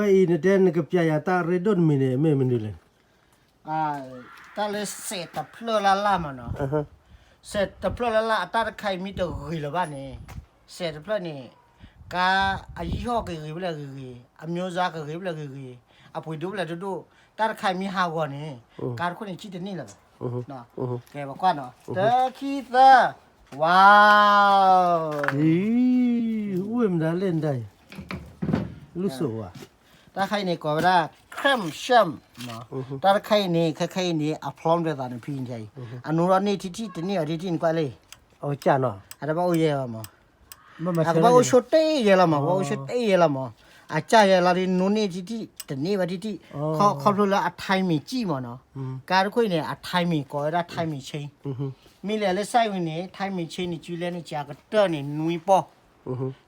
ဖဲအံၤနတဲနကပျဲယၤတၢ်ရ့ဒိၣ်တမံၤန့ၣ် မ့ၢ်မနုၤလဲၣ်. တၢ်လၢစဲးတဖျၢၣ်လၢ်လၢ်မးနီၤ. စဲးတဖျၢၣ်လၢ်လၢ် အတၢ်တခါအံၤမ့ၢ်တဂ့ၤလၢၤဘၣ်န့ၣ်, စဲးတဖျၢၣ်န့ၣ် ကါအယံာ်ဟီၣ်ကဂ့ၤဖဲလဲၣ်ဂ့ၤဂ့ၤ, အမျိုးစားကဂ့ၤဖဲလဲၣ်ဂ့ၤဂ့ၤ, အပှ့ၤဒိၣ်ဖဲလဲၣ်ဒိၣ်ဒိၣ်, တၢ်တခါအံၤမ့ၢ်ဟးဂီၤန့ၣ်, ကါတခိၣ်န့ၣ်ကံၣ်တန့ၢ်လၢၤဘၣ်. ကဲပကွၢ်နီၤ, တၢ ခံ သၢ, ဝါ အံၤ, ဝ့ၢ်မတၤလဲၣ်နတၢ်အံၤ, လူၢ်စိးဝါ, တၢ်တခါအံၤန့ၣ် ကိးဝဲဒၣ် crème champ, တၢ်တခါအံၤန့ၣ် ခဲခဲအံၤန့ၣ် အဖျီမတၤသးန့ၣ်ဖံန့ၣ်, အနိထီၣ်န့ၢ်ထံထံၣ်တန့ၢ်ဘၣ်ထံထံၣ်န့ၣ်ကွၢ်လံ, အဝဲကၢ်နီၤ, အတဘၣ်အိၣ်ယဲၢ်ဘၣ်မး, အကဘၣ်အိၣ်ဆိတ့ၢ်ယဲၢ်လီၤမး, ကဘၣ်အိၣ်ဆိတ့ၢ်ယဲၢ်လီၤမး, အကၢ်ယဲၢ်လီၤဒီး နိန့ၢ်ထံထံၣ်တန့ၢ်ဘၣ်ထံထံၣ်, ခီဖျိလၢအ timing ကံၣ်မးနီၤ, ကါတခိၣ်အံၤန့ၣ် အ timing ကိးဝဲဒၣ် timing chain, မ့ၢ်လဲၤလၢ site ဝံၤန့ၣ် timing chain န့ၣ် ကၠူလဲန့ၣ် ကၢ်ကတၢၢ်န့ၣ် နွံပီၢ်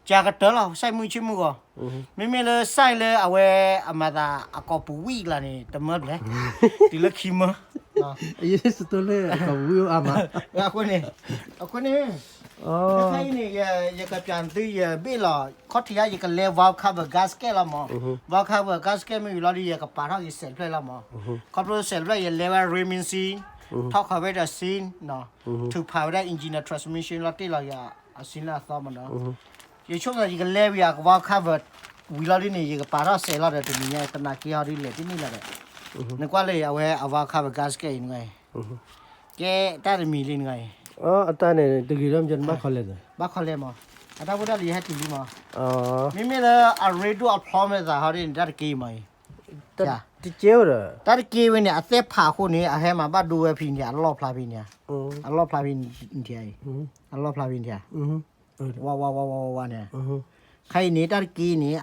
ကၢ်ကတၢၢ်လီၤ, စဲးမုၢ်ဆ့မုၢ်ဂီၤ, မ့မ့ၢ်လၢ site လၢအဝဲအမၤသးအကိာ်ပူၤဝံၣ်ကျါန့ၣ် တမၢဘျဲၣ်, တုၤလၢခံမၢ, ယစတိလၢအကိာ်ပူၤဝံၣ်အါမး, အဃိန့ၣ်, အဃိန့ၣ်, ခဲခဲအံၤန့ၣ် ယကပျးသု ယဘ့ၣ်လီၤ, ခီၣ်ထံးယၤ ယကလဲ valve cover gasket လီၤမး, valve cover gasket မ့ၢ်ဝံၤလီၤဒီး ယကပာ်ထီၣ်က့ၤစဲးတဖျၢၣ်လီၤမး, ခီဖျိစဲးတဖျၢၣ် ယလဲဝဲ ramming seal, ထီၣ်ခီးဝဲဒီး seal ထုးဖးဝဲဒၣ် engine ဒီး transmission လီၤတ့ၢ်လီၤယၤ အ seal လၢအသီမးနီၤ, ယဆိကမိၣ်ယကလဲဝံၤအက valve cover ဝံၤလီၤဒ်န့ၣ် ယကပာ်ထီၣ်စဲးလီၤဒီး တနံၤညါ တနာ်က့ဟီဒ်လဲၣ်တန့ၢ်လီၤဒီး, နကွၢ်လၢအဝဲအ valve cover gasket အံၤနဂၤအံၤ, ကဲတၢ်တမံၤလံနဂၤအံၤ, အတၢ်န့ၣ် တဂ့ၤလၢမ့ၢ်ဘၣ်ခီလဲၣ်, ဘၣ်ခီလဲၣ်မး, အတၢ်ဖိတၢ်လံၤဟဲတုၤလံမး, မ့မ့ၢ်လၢအရ့ဒိၣ်အဖျီမတၤသးဟီဒ်န့ၣ် တၢ်တက့ၢ်မးအံၤ, တက့ၢ်ဝဲဒီး, တၢ်တက့ၢ်ဝဲန့ၣ် အသဲဖးအဃိန့ၣ် အဟဲမၤဘၣ်ဒိဝဲဖံန့ၣ် အလီၢ်ဖျါဖံန့ၣ်, အလီၢ်ဖျါဖံန့ၣ်, အလီၢ်ဖျါဖံန့ၣ်, ဝါဝါဝါဝါဝါဝါန့ၣ်, ခဲအံၤန့ၣ် တၢ်တက့ၢ်န့ၣ်,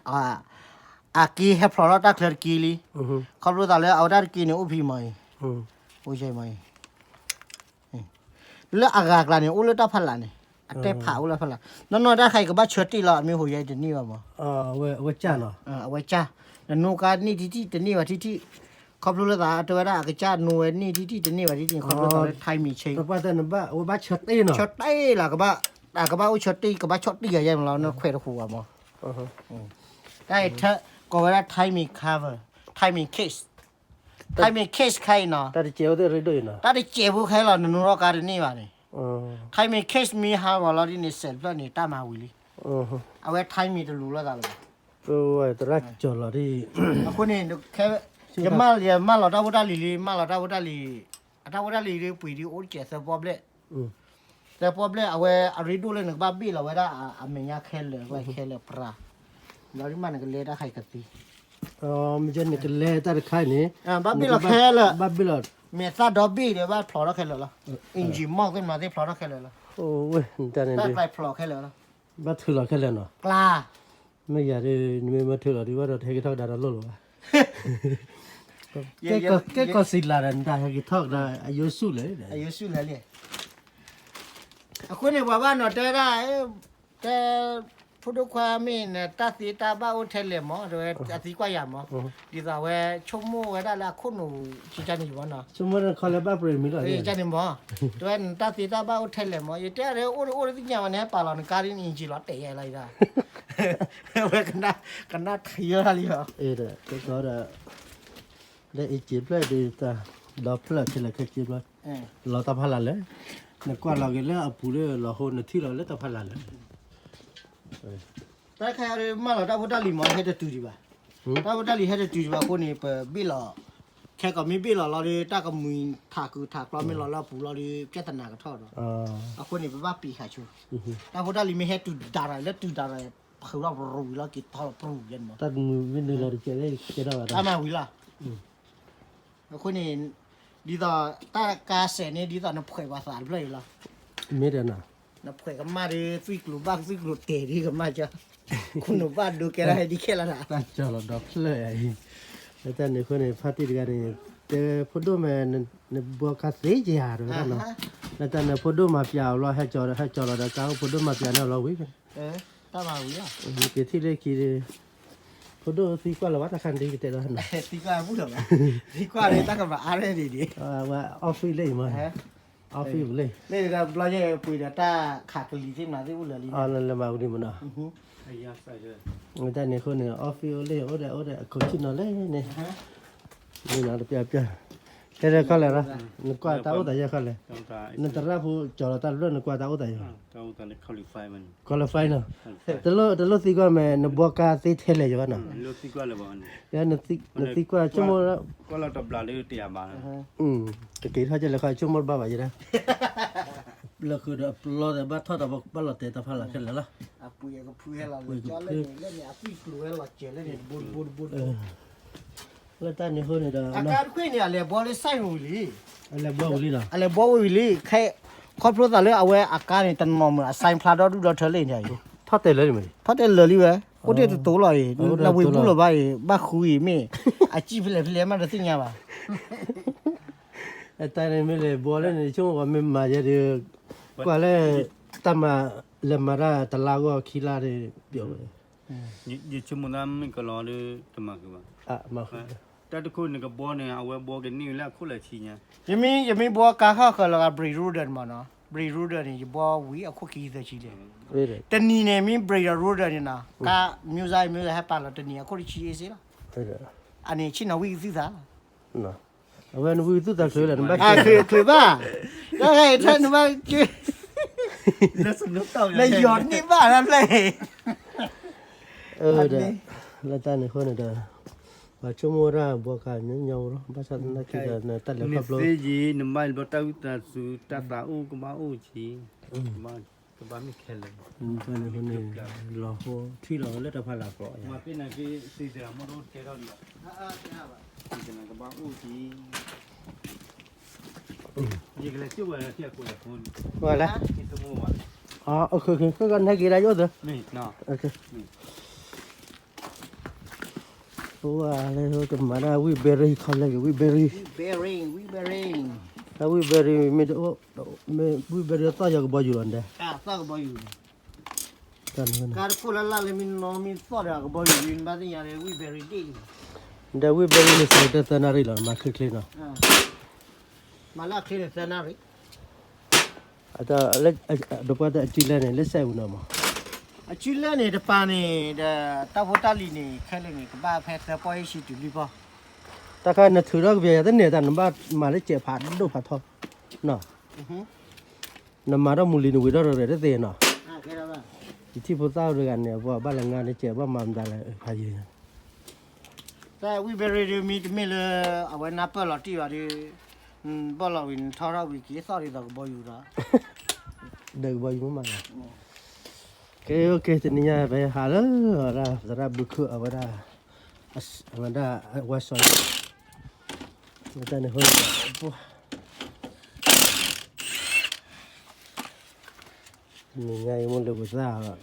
အက့ၢ်ဟဲဖျိးထီၣ်တၢ်ချၢတက့ၢ်လံ, ခီဖျိသးလၢအဝဲတၢ်တက့ၢ်န့ၣ် အိၣ်ဖံမးအံၤ, အိၣ်မးအံၤ လၢအဂၤကျါန့ၣ် အိၣ်လၢတၢ်ဖီလာ်န့ၣ်, အတဲဖးအိၣ်လၢဖီလာ်, နီၢ်နီၢ်တၢ်ခါအံၤကဘၣ်ဆၢတ့ၢ်လီၤ အမ့ၢ်ဟိးယဲတန့ၢ်ဘၣ်မး, အဝဲကၢ်နီၤ, အဝဲကၢ်, နနိကါန့ၢ်ထံထံၣ်တန့ၢ်ဘၣ်ထံထံၣ်, ခီဖျိလၢသးတဲဝဲဒၣ် အကစၢ်နိဝဲန့ၢ်ထံထံၣ်တန့ၢ်ဘၣ်ထံထံၣ် ခီဖျိသးလၢ timing chain, အဝဲဘၣ်ဆၢတ့ၢ်နီၤ, ဆၢတ့ၢ်လီၤ, ကဘၣ်, အကဘၣ်အိၣ်ဆၢတ့ၢ် ကဘၣ်ဆီၣ်တံၢ်ယၤယဲၢ်မးလီၤ နခွဲးတဃိးဘၣ်မး, တၢ်အံၤ ကိးဝဲဒၣ် timing cover, timing case, timing case ခဲအံၤနီၤ, တၢ်တစဲးဖိခဲအံၤလီၤ နနိထီၣ်ကါတန့ၢ်ဘၣ်န့ၣ်, timing case မ့ၢ်ဟးဂီၤလီၤဒ်န့ၣ် စဲးတဖျၢၣ်န့ၣ် တၢ်မၤဝံၤလံ, အဝဲ timing တလူၤလိာ်သးလၢၤဘၣ်, သရၣ်ကၠီၤလီၤဒ်, အဃိန့ၣ်, ယမၢလီၤတၢ်ဖိတၢ်လံၤလံ မၢလီၤတၢ်ဖိတၢ်လံၤ, အတၢ်ဖိတၢ်လံၤဒ်ပှ့ၤဒ်အိၣ်တစဲးသၢပီၣ်ဘျဲၣ် သၢပီၣ်ဘျဲၣ် အဝဲအရ့ဒိၣ်လၢနကဘၣ်ဘ့ၣ်လီၤဝဲဒၣ်အမဲာ်ညါခဲလၢာ် ခဲလၢာ်ပြၤ, လီၤဒ်မးနကလဲတၢ်ခါအံၤကသ့, မ့ၢ်နကလဲတၢ်တခါအံၤန့ၣ်, ဘၣ်ဘ့ၣ်လီၤခဲလၢာ်, ဘၣ်ဘ့ၣ်လီၤ, မဲာ်သၣ်ဒီဘ့ၣ်ဒီးဘၣ်ဖျိးထီၣ်ခဲလၢာ်လီၤ, engine မီၢ်သ့ၣ်မနုၤသ့ၣ်ဖျိးထီၣ်ခဲလၢာ်လီၤ, တၢ်ကျါဖျိးခဲလၢာ်လီၤ, ဘၣ်ထုးလီၤခဲလၢာ်နီၤ, ကျါ မ့ၢ်ယၤဒ် နမ့ၢ်မ့ၢ်ထုးလီၤဒ်ဘၣ်ဒီး တဟဲက့ၤထီၣ်ကဒါဒီးလိၣ်လီၤဘၣ်, ကဲကီၢ်စံးလးဒီး နတၢ်ဟဲက့ၤထီၣ်ကဒါ အယိဆူၣ်လဲၣ်, အယိဆူၣ်လဲၣ်လံ, အဃိန့ၣ် ပှၤဘၣ်နီၤတဲဒၣ်, တဲ, ဖိဒိၣ်ခွါမ့ၢ်နတၢ်သ့တၢ်ဘၣ်အိၣ်ထဲလဲၣ်မး တဲဝဲ, အသံကွၢ်ယၤမး, ဒ်သိးအဝဲဆိကမိၣ်ဝဲဒၣ်လၢအခိၣ်နူာ် ကန့ၣ်မးနီၤ, ဆိကမိၣ်ခီလၢဘၣ်ပြ့ၤမံၤလီၤ, ကန့ၣ်မး, တဲဝဲနတၢ်သ့တၢ်ဘၣ်အိၣ်ထဲလဲၣ်မး ယတဲအီၤဒီး အိၣ်တအိၣ်တသ့ၣ်ညါဘၣ်န့ၣ် ဟဲပာ်လီၤနကါဒ်နအ့ၣ်ကၠံလီၤတဲာ်ယဲလီၤ, ဝဲကနၣ်ထံလီၤလံ, ဒီး လၢအ့ၣ်ကၠံဖျၢၣ်ဒ်တၢ်, ဒီဖျၢၣ်ခဲလၢာ်ခဲဆ့ဘျီ, လီၤတၢ်ဖးလၢ်လၢာ်, နကွၢ်လီၤက့ၤလၢအပူၤလၢလီၤဟိ နထံၣ်လီၤလၢတၢ်ဖးလၢ်လၢာ်, တၢ်ခါအံၤမၢလီၤတၢ်ဖိတၢ်လံၤမး ဟဲတတုၤဒံးဘၣ်, တၢ်ဖိတၢ်လံၤဟဲတတုၤဒံးဘၣ်အဃိန့ၣ် ပဘ့ၣ်လီၤ, ခဲကိးမ့ၢ်ဘ့ၣ်လီၤလီၤဒီး တၢ်ကမှံၤထးကုၤထးကျီမ့ၢ်လီၤလၢအပူၤလီၤဒီး ပြဿနာကထီၣ်ဒီး, အဃိန့ၣ် ပဘၣ်ပံးဃာ်ဆိ, တၢ်ဖိတၢ်လံၤမ့ၢ်ဟဲတုၤဒၣ်ဒီး လၢတုၤဒၣ်ဒီး ဖုးလီၤပရူၤဝံၤလီၤက့ၤထီၣ်လီၤပရူၤယဲန့ၣ်မး, တၢ်မၤဝံၤလီၤ, အဃိန့ၣ်, ဒ်သိးတၢ်ကါစဲးန့ၣ် ဒ်သိးနဖှဲးပှၤသးတဖျၢၣ်အံၤလီၤ, မ့ၢ်ဒီးနီၤ, နဖှဲးကမၣ်ဒီး သွံၣ်ကျိၤဘၣ်သွံၣ်ကျိၤတဲာ်ဒ်ကမၣ်ကၠီ, ခိၣ်နူာ်ဘၣ်ဒိကဲထီၣ်ဟဲဒ်ခဲလီၤဒီး, တၢ်ကၠီလီၤဒီဖျၢၣ်အံၤ, လၢတၢ်န့ၣ်အဃိန့ၣ် ဖါတံၢ်တဂၤန့ၣ်, တဲဖိဒိၣ်မ့ၢ်, နဘှီခါသ့ယၤတဝဲဒၣ်နီၤ, လၢတၢ်န့ၣ်ဖိဒိၣ်မၤပျးအီၤလီၤ ဟဲကၠီဒီး ဟဲကၠီလီၤဒီး ကါအိၣ်ဖိဒိၣ်မၤပျးန့ၣ်အီၤလီၤဝံၤ တၢ်မၤဝံၤလီၤ, က့ၤထံၣ်လၢခံဒီး, ဖိဒိၣ်သံကွၢ်လီၤဘၣ်တၢ်ခါန့ၣ်ကတဲဒီး, သံကွၢ်လၢတၢ်ကမၤအါန့ၣ်ဒံး, အီၣ်ဖံးလၢအံၤမး, အီၣ်ဖံးပူၤလၢ, လၢဘျီယဲပှ့ၤဒီးတၢ်ခးကလံၤသ့ၣ်မနုၤသ့ၣ်အိၣ်လၢာ်လံ, လၢမၤဝံၤဒံးမးနီၤ, တၢ်န့ၣ်အဃိန့ၣ် office အိၣ်လၢ အိၣ်ဒီး အိၣ်ဒီး အခိၣ်ဆံၣ်နီၤလဲၣ်န့ၣ်, မ့ၢ်နီၤတပျၢ်ပျၢ်, ကဲဒီးခီလဲၣ်ရၣ်, နကွၢ်တၢ်အိၣ်သးယဲၢ်ခီလဲၣ်, နသရၣ်ဖိကၠီၤလီၤတၢ်တဖျၢၣ် နကွၢ်တၢ်အိၣ်သးယဲၢ်ခီ, qualify နီၤ, တလိၣ်သံကွၢ်မ့ၢ် နဘှီကါသ့ထဲလဲၣ်ယဲၢ်ဘၣ်နီၤ, နသံကွၢ်ဆိကမိၣ် တက့ၤထီၣ်ကဲလဲၣ်ခီ ဆိကမိၣ်တဘၣ်ဘၣ်ယဲၢ်ဒၣ်, လၢဃုာ်ဒီးအပျီဒီးဘၣ်ထီၣ်ဒီးဘၣ်လီၤတဲာ်တၢ်ဖးလၢ်ခဲလၢာ်လီၤ, လၢတၢ်န့ၣ်အဃိန့ၣ်ဒီး အကါတခွ့န့ၣ် အလဲၤဘှီလၢ site ဝံၤလံ, အလဲၤဘှီဝံၤလံနီၤ, အလဲၤဘှီဝံၤလံ, ခဲ ခီဖျိသးလၢအဝဲအကါန့ၣ် တနီၤမုာ် အ sign ဖျါဒီဒူၣ်ဒီထၢလံန့ၣ်, ထီၣ်တဲာ်လၢာ်မ့ၢ်, ထီၣ်တဲာ်လၢာ်လံဝဲ, အိၣ်တ့ၢ်တတိၤလီၤအံၤ, နဝံၤဘူၣ်လီၤဘၣ်အံၤ ဘၣ်ဃုအံၤမ့ၢ်, အစံၣ်ဖဲလဲၣ်ဖဲလဲၣ်မးတသ့ၣ်ညါဘၣ် အတၢ်န့ၣ်မ့ၢ်လဲၤဘှီလၢန့ၣ် ဆိကမိၣ်မ့ၢ်မၤယဲဒုး, ကွၢ်လၢ တၢ်မၤ လဲၤမၤတၢ်တလါဂီၢ်ခံလါဒီး ပျီဝဲ, ယဆိကမိၣ်သးမ့ၢ်ကလီၤဒီး တမၤဃုာ်ဘၣ်, တၢ်တခိၣ်နကဘှီန့ၣ် အဝဲဘှီကန့ၢ်လၢအခိၣ်လၢဆံညါ, ယမ့ၢ် ယမ့ၢ်ဘှီကါဃၣ်ဃၢၤလီၤဂာ် brake rotor မးနီၤ, brake rotor န့ၣ် ယဘှီဝံၤအခိၣ်ခံသၢဆံလဲၣ်, တနံၤန့ၣ် မ့ၢ် brake rotor န့ၣ်နီၤ, ကါ မျိုးစား မျိုးစား ဟဲပာ်လီၤတနံၤအခိၣ်တဆံအ့စ့လီၤ, အန့ၣ်ဆ့ၣ်နီၤဝံၣ်ကသုသး အဝဲနဝံသုသးချုးလၢနဘၣ်ချုး, ချုးဘၣ်, တၢ်ဂၤအံၤထဲနဘၣ်ချုး, နယီၤန့ၢ်ဘၣ်လၢဖျၢၣ်, ဒီး လၢတၢ်န့ၣ်အဃိန့ၣ်ဒီး, ပှၤဆိကမိၣ်ဝဲဒၣ်ဘှီကါညီညီလီၤ, ဘၣ်ဆၣ်သနာ်က့ဒီး နတၢ်လဲၤခီဖျိ, နသ့ယံၤ နဘၣ်ဘျီတၢ်ဝံသးစူၤ တၢ်သးအိၣ်ကဘၣ်အိၣ်က့ၤ, ကဘၣ်မ့ၢ်ခဲလၢာ်, လီၤဟိထံၣ်လီၤလၢတၢ်ဖးလၢ်ကျိၤ, ကဘၣ်အိၣ်က့ၤ, ယကလဲၤစံၣ်ဝဲလၢထံအကိးလၢဖိန့ၣ်, ဝဲလဲၣ်, ကနဟဲက့ၤဒၣ်ယအိၣ်သၢ, ပဝဲလၢကမၤဒၣ် wheel bearing ခီလဲက့ၤ wheel bearing, wheel bearing, တၢ် wheel bearing မ့ၢ်တအိၣ်, မ့ၢ် wheel bearing သီၣ်ယီၤကဘီယူၤလီၤဒဲး, သီၣ်ကဘီယူၤ, ကါတခိၣ်လၢ်လၢ်လၢမ့ၢ်နီၢ်မ့ၢ်သီၣ်ဒီးကဘီယူၤလံ နဘၣ်သ့ၣ်ညါလၢ wheel bearing ဒ်အံၤ, ဒီး wheel bearing န့ၣ် စးတၢ်သၢနၣ်ရံၣ်လီၤ မၤချ့ချ့နီၤ, မၤလၢအချ့န့ၣ်သၢနၣ်ရံၣ် အတၢ်လၢ ဒီးပှၤတၢ်အစုလဲန့ၣ် လၢစဲးအူနီၤမး, အစုလဲန့ၣ် တပၤန့ၣ် ဒီးတၢ်ဖိတၢ်လံၤန့ၣ် ခဲလၢာ်န့ၣ် ကဘၣ်ဖဲသၢပီၢ်ယဲၢ်ဆံတုၤလွံၢ်ပီၢ်, တၢ်ခါနထုးထီၣ်ကပျဲယၤတန့ၢ်တၢ် နဘၣ်မၤလၢစဲးဖးဒိၣ်ဖးထီနီၤ, နမၤထီၣ်မူလံ နဝံၤထီၣ်ရရဲၣ်တသ့နီၤ, ယထံၣ်ဖိသၣ်တဂၤန့ၣ် အပှၤဘၣ်လဲၤငါန့ၣ် စဲးဘၣ်မၤမတၤလဲၣ်ဖးယံၤ တၢ် wheel bearing ဒုးမ့တမ့ၢ်လၢ အဝဲနၢ်ပၢၢ်လီၤတံၢ်ဘၣ်ဒီး, ဘၣ်လီၤဝံၤနထီထီၣ်ဝံၤက့ၤသီၣ်ဒ်သိးကဘီယူၤဒီး, ဒီးကဘီယူၤမး, ကဲ တနံၤညါ ပဟးလၢဝဲဒၣ် သရၣ်ဘုခုအဝဲဒၣ်, အဝဲဒၣ် ဝါစီၤ, တၢ်န့ၣ် နံၤညါအံၤ မိၢ်လၢပသၣ်,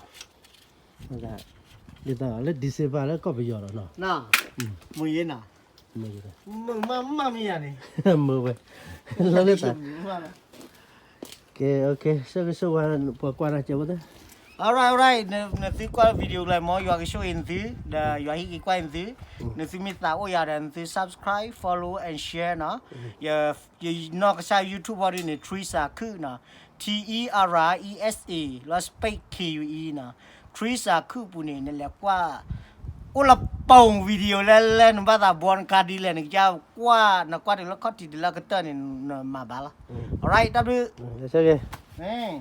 ဒ်သိးလၢ December လၢကီၢ်ပယီၤလီၤနီၤ, မုၢ်ယဲနီၤ, မုၢ်မးမးမ့ၢ်ယၤန့ၣ်, မုၢ်ဝဲ, လၢလၢသး, ကဲ ဆၢဂ့ၤဆၢဝါ ပှၤကွၢ်တၢ်ကဲဖိသၣ်, alright alright နသုကွၢ် video လၢမ့ၢ် ယွၤကဆိၣ်ဂ့ၤနသု, ဒီးယွၤဟ့ၣ်က့ၤကွၢ်နသု, နသုမ့ၢ်သးအိၣ်ယၤဒီး နသု subscribe follow and share နီၤ, ယနီၢ်ကစၢ် YouTube ဖီဒုန့ၣ် Teresa ခုနီၤ, T E R E S A လီၤ space K U E နီၤ, Teresa ခုပူၤန့ၣ် နလဲၤကွၢ်, အိၣ်လၢပိာ် video လၢလၢနဘၣ်သးဘှီနကါဒ်လဲၣ် နကစၢ်ကွၢ် နကွၢ်တုၤလၢခီၣ်ထံးတုၤလၢကတၢၢ်န့ၣ် နမၤဘၣ်လီၤ, alright တၢ်ဘျုး, မ့ၢ်